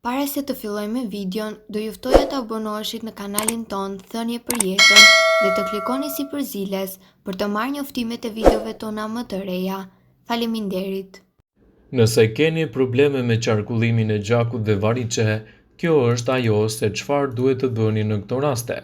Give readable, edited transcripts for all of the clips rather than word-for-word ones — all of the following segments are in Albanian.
Para se të fillojmë me videon, do ju ftoja të abonoheshit në kanalin tonë Thënie për Jetën dhe të klikoni sipër ziles për të marrë njoftimet e videove tona më të reja. Faleminderit! Nëse keni probleme me qarkullimin e gjakut dhe variçe, kjo është ajo se çfarë duhet të bëni në këto raste.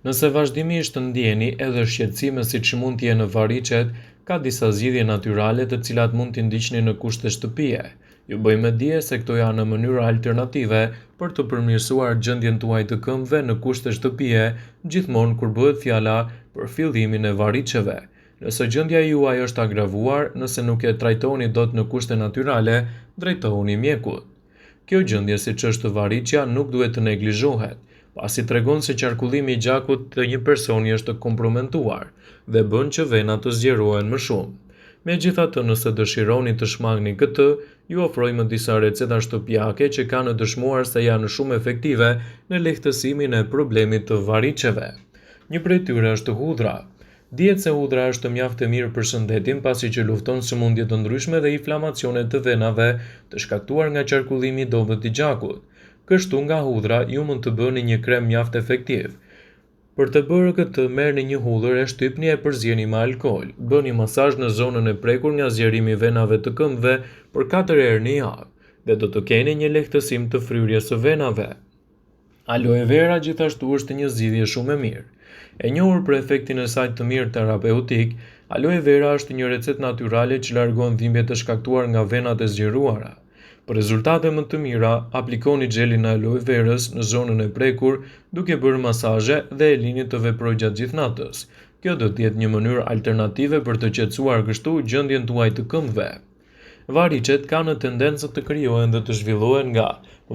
Nëse vazhdimisht ndjeni edhe shqetësime siç mund të jenë variçet, ka disa zgjidhje natyrale të cilat mund t'i ndiqni në kushte shtëpie. Ju bëjmë me dije se këto janë mënyra alternative për të përmirësuar gjendjen tuaj të këmbëve në kushte shtëpie, gjithmonë kur bëhet fjala për fillimin e variçeve. Nëse gjendja juaj është agravuar, nëse nuk e trajtoni dot në kushte natyrale, drejtohuni mjekut. Kjo gjendje siç është variçja nuk duhet të neglizhohet, pasi tregon se qarkullimi i gjakut të një personi është kompromentuar dhe bën që venat të zgjerohen më shumë. Megjithatë, nëse dëshironi të shmangni këtë, ju ofrojmë disa receta shtëpiake që kanë dëshmuar se janë shumë efektive në lehtësimin e problemit të variçeve. Një prej tyre është hudhra. Dihet se hudhra është mjaft e mirë për shëndetin pasi që lufton sëmundje të ndryshme dhe inflamacione të venave të shkaktuar nga qarkullimi i dobët i gjakut. Kështu nga hudhra ju mund të bëni një krem mjaft efektiv. Për të bërë këtë merrni një hudhër e shtypni e përzieni me alkool. Bëni masazh në zonën e prekur nga zgjerimi i venave të këmbëve për katër herë në javë dhe do të keni një lehtësim të fryrjes së venave. Aloe vera gjithashtu është një zgjidhje shumë e mirë. E njohur për efektin e saj të mirë terapeutik, aloe vera është një recetë natyrale që largon dhimbjet e shkaktuar nga venat e zgjeruara. Për rezultate më të mira, aplikoni xhelin e aloe verës në zonën e prekur duke bërë masazhe dhe e lini të veprojë gjatë gjithë natës. Kjo do të jetë një mënyrë alternative për të qetësuar kështu gjendjen tuaj të këmbëve. Variçet kanë tendencë të krijohen dhe të zhvillohen nga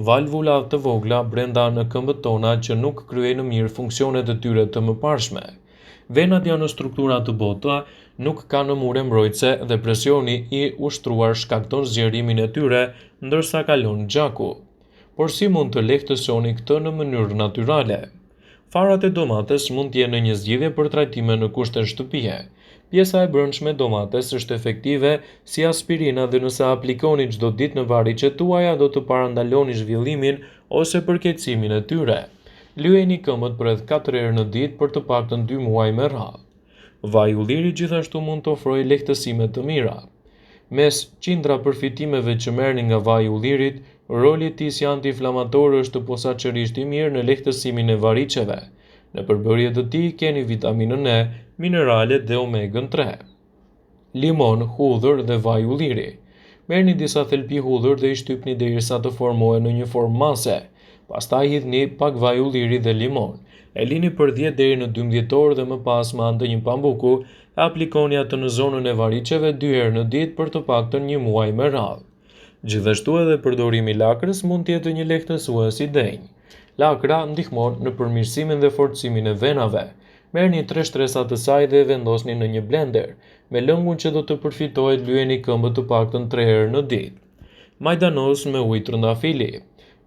valvula të vogla brenda në këmbët tona që nuk kryejnë mirë funksionet e tyre të mëparshme. Venat janë struktura të buta, nuk kanë mure mbrojtëse dhe presioni i ushtruar shkakton zgjerimin e tyre ndërsa kalon gjaku. Por si mund të lehtësoni këtë në mënyrë natyrale? Farat e domates mund të jenë një zgjidhje për trajtime në kushte shtëpie. Pjesa e brendshme e domates është efektive si aspirina dhe nëse aplikoni çdo ditë në variçet tuaja do të parandaloni zhvillimin ose përkeqësimin e tyre. Lyejini këmbët përreth katër herë në ditë për të paktën dy muaj me radhë. Vaji i ullirit gjithashtu mund të ofrojë lehtësime të mira. Mes qindra përfitimeve që merrni nga vaji i ullirit, roli i tij si antiinflamator është posaçërisht i mirë në lehtësimin e variçeve. Në përbërje të tij keni vitaminën E, mineralet dhe omegën 3. Limon, hudhër dhe vaj ulliri. Merrni disa thelpi hudhër dhe i shtypni derisa të formohen në një formë mase. Pastaj hidhni pak vaj ulliri dhe limon. E lini për 10 deri në 12 orë dhe më pas me anë të një pambuku e aplikoni atë në zonën e variçeve dy herë në ditë për të paktën një muaj me radhë. Gjithashtu edhe përdorimi i lakrës mund të jetë një lehtësues i denjë. Lakra ndihmon në përmirësimin dhe forcimin e venave. Merrni tre shtresa të saj dhe e vendosni në një blender. Me lëngun që do të përfitohet lyeni këmbët të paktën tre herë në ditë. Majdanoz me ujë trëndafili.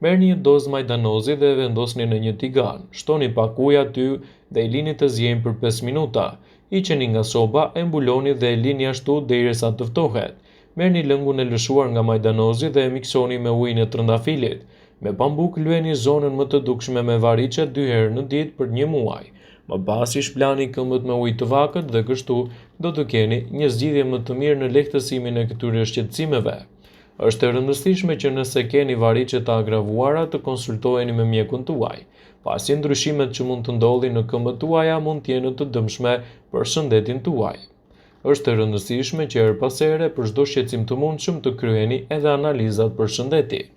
Merrni një dozë majdanozi dhe e vendosni në një tigan. Shtoni pak ujë aty dhe i lini të ziejnë për 5 minuta. Hiqeni nga soba, e mbuloni dhe e lini ashtu derisa të ftohet. Merrni lëngun e lëshuar nga majdanozi dhe e miksoni me ujin e trëndafilit. Me pambuk lyeni zonën më të dukshme me variçe dy herë në ditë për një muaj. Më pas i shplani këmbët me ujë të vakët dhe kështu do të keni një zgjidhje më të mirë në lehtësimin e këtyre shqetësimeve. Është e rëndësishme që nëse keni variçe të agravuara të konsultoheni me mjekun tuaj, pasi ndryshimet që mund të ndodhin në këmbët tuaja mund të jenë të dëmshme për shëndetin tuaj. Është e rëndësishme që herë pas here për çdo shqetësim të mundshëm të kryeni edhe analizat për shëndetin.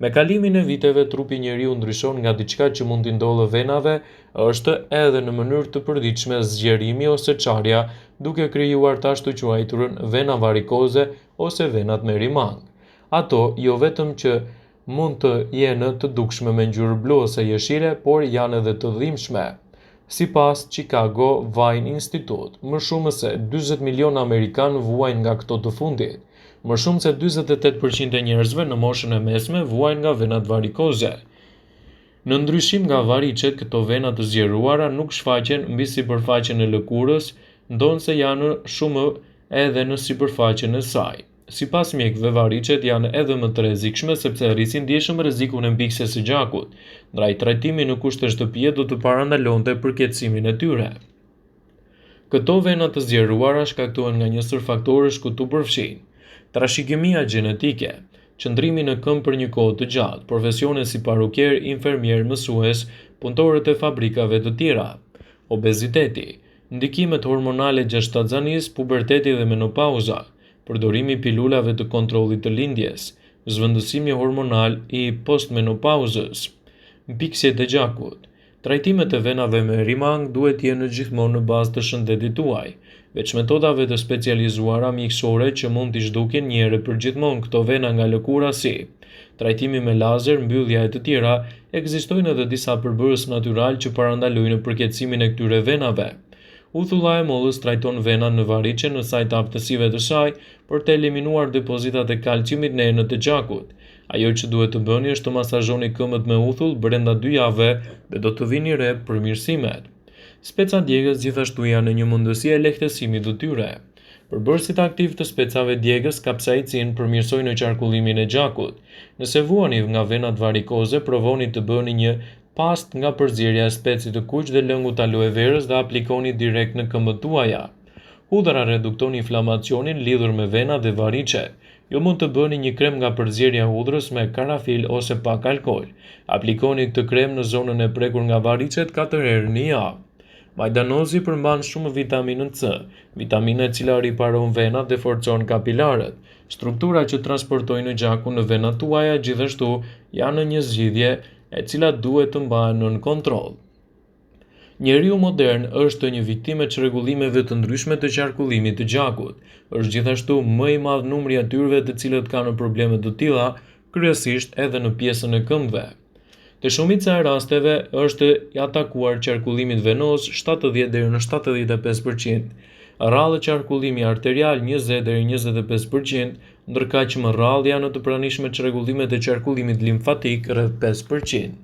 Me kalimin e viteve trupi i njeriut ndryshon nga diçka që mund t'i ndodhë venave është edhe në mënyrë të përditshme zgjerimi ose çarja duke krijuar të ashtuquajturën vena varikoze ose venat merimangë. Ato jo vetëm që mund të jenë të dukshme me ngjyrë blu ose jeshile, por janë edhe të dhimbshme. Sipas Chicago Vein Institute, më shumë se 40 milionë amerikanë vuajnë nga këto të fundit. Më shumë se 48% e njerëzve në moshën e mesme vuajnë nga venat varikoze. Në ndryshim nga variçet, këto vena të zgjeruara nuk shfaqen mbi sipërfaqen e lëkurës, ndonëse janë shumë edhe në sipërfaqen e saj. Sipas mjekëve, variçet janë edhe më të rrezikshme sepse rrisin ndjeshëm rrezikun e mpiksjes së gjakut, ndaj trajtimi në kushte shtëpie do të parandalonte përkeqësimin e tyre. Këto vena të zgjeruara shkaktohen nga një sërë faktorësh këtu përfshijnë, trashëgimia gjenetike, qëndrimi në këmbë për një kohë të gjatë, profesione si parukier, infermier, mësues, punëtorët e fabrikave të tjera, obeziteti, ndikimet hormonale gjatë shtatzanisë, puberteti dhe menopauza, përdorimi i pilulave të kontrollit të lindjes, zëvendësimi hormonal i postmenopauzës, mpiksjet e gjakut. Trajtimet e venave me merimangë duhet të jenë gjithmonë në bazë të shëndetit tuaj. Veç metodave të specializuara mjekësore që mund t'i zhdukin një herë e përgjithmonë këto vena nga lëkura si trajtimi me lazer, mbyllja e të tjera, ekzistojnë edhe disa përbërës natyralë që parandalojnë përkeqësimin e këtyre venave. Uthulla e mollës trajton venat në variçe në sajë të aftësive të saj për të eliminuar depozitat e kalciumit në enët e gjakut. Ajo që duhet të bëni është të masazhoni këmbët me uthull brenda dy javëve dhe do të vini re përmirësimet. Specat djegës gjithashtu janë një mundësi e lehtësimit të tyre. Përbërësit aktivë të specave djegës, kapsaicin, përmirësojnë qarkullimin e gjakut. Nëse vuani nga venat varikoze, provoni të bëni një pastë nga përzierja e specit të kuq dhe lëngut të aloe verës dhe aplikoni direkt në këmbët tuaja. Hudhra redukton inflamacionin lidhur me venat dhe variçet. Ju mund të bëni një krem nga përzierja e hudhrës me karafil ose pak alkool. Aplikoni këtë krem në zonën e prekur nga variçet katër herë në javë. Majdanozi përmban shumë vitaminën C, vitaminë e cila riparon venat dhe forcon kapilarët. Strukturat që transportojnë gjakun në venat tuaja gjithashtu janë një zgjidhje e cila duhet të mbahen nën kontroll. Njeriu modern është një viktimë e çrregullimeve të ndryshme të qarkullimit të gjakut. Është gjithashtu më i madh numri i atyre të cilët kanë probleme të tilla, kryesisht edhe në pjesën e këmbëve. Te shumica e rasteve është i atakuar qarkullimit venoz 70 deri në 75%, rrallë qarkullimi arterial 20 deri 25%, ndërkaq më rrallë janë të pranishme çrregullimet e qarkullimit limfatik rreth 5%.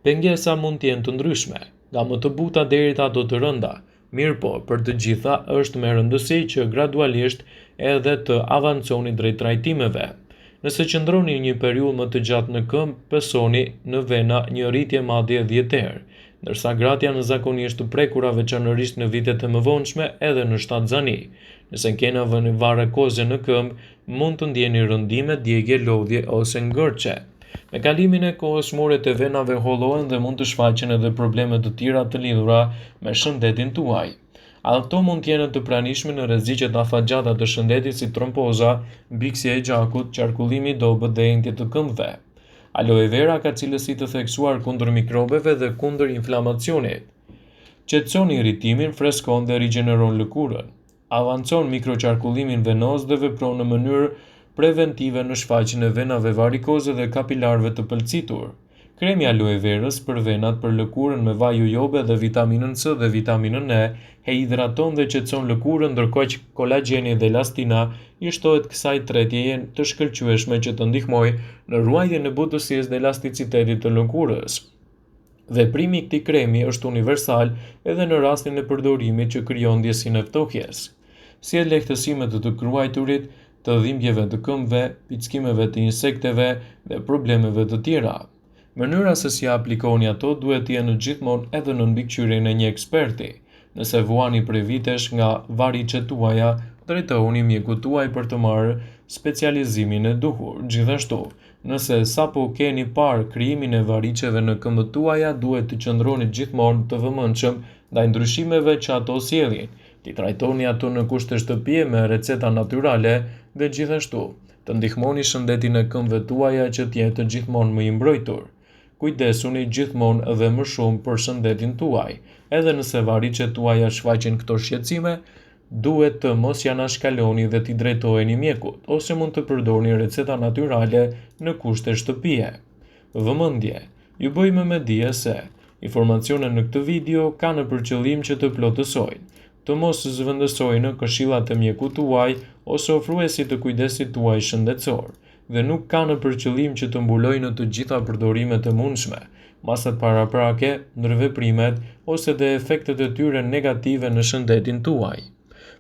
Pengesa mund të jenë të ndryshme, nga më të buta deri te ato të rënda, mirëpo për të gjitha është me rëndësi që gradualisht edhe të avanconi drejt trajtimeve. Nëse qëndroni një periudhë më të gjatë në këmbë, pësoni në vena një rritje madje 10 herë, ndërsa gratë janë zakonisht të prekura veçanërisht në vitet e mëvonshme edhe në shtatzani. Nëse keni varikoze në këmbë, mund të ndjeni rëndime, djegie, lodhje ose ngërçe. Me kalimin e kohës muret e venave hollohen dhe mund të shfaqen edhe probleme të tjera të lidhura me shëndetin tuaj. Ato mund të jenë të pranishme në rreziqet afatgjata të shëndetit si tromboza, mpiksje e gjakut, qarkullim i dobët dhe enjtje të këmbëve. Aloe vera ka cilësi të theksuar kundër mikrobeve dhe kundër inflamacionit. Qetëson irritimin, freskon dhe rigjeneron lëkurën. Avancon mikroqarkullimin venoz dhe vepron në mënyrë preventive në shfaqjen e venave varikoze dhe kapilarëve të pëlcitur. Kremi aloe verës për venat për lëkurën me vaj jojobe dhe vitaminën C dhe vitaminën E e hidraton dhe qetëson lëkurën ndërkohë që kolagjeni dhe elastina i shtohet kësaj tretjeje të shkëlqyeshme që të ndihmojë në ruajtjen e butësisë dhe elasticitetit të lëkurës. Veprimi i këtij kremi është universal edhe në rastin e përdorimit që krijon ndjesinë e ftohjes. Sjell lehtësime të të kruajturit, të dhimbjeve të këmbëve, pickimeve të insekteve dhe problemeve të tjera. Mënyra se si aplikoni ato duhet të jenë gjithmonë edhe nën mbikëqyrjen e një eksperti. Nëse vuani prej vitesh nga variçet tuaja, drejtohuni mjekut tuaj për të marrë specializimin e duhur. Gjithashtu, Nëse sapo keni parë krijimin e variçeve në këmbët tuaja, duhet të qëndroni gjithmonë të vëmendshëm ndaj ndryshimeve që ato sjellin, t'i trajtoni ato në kushte shtëpie me receta natyrale dhe gjithashtu, të ndihmoni shëndetin e këmbëve tuaja që të jetë gjithmonë më i mbrojtur. Kujdesuni gjithmonë dhe më shumë për shëndetin tuaj. Edhe nëse variçet tuaja shfaqin këto shqetësime, duhet të mos i anashkaloni dhe t'i drejtoheni mjekut, ose mund të përdorni receta natyrale në kushte shtëpie. Vëmendje! Ju bëjmë me dije se, informacionet në këtë video kanë për qëllim që të plotësojnë, të mos zëvendësojnë këshillat e mjekut tuaj ose ofruesit të kujdesit tuaj shëndetësor, dhe nuk kanë për qëllim që të mbulojnë të gjitha përdorimet e mundshme, masat paraprake, ndërveprimet ose dhe efektet e tyre negative në shëndetin tuaj.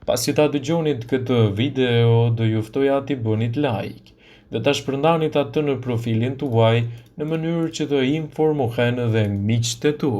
Pasi ta dëgjonit këtë video, do ju ftoja t'i bënit like dhe ta shpërndanit atë në profilin tuaj në mënyrë që të informohen dhe miqtë e tu.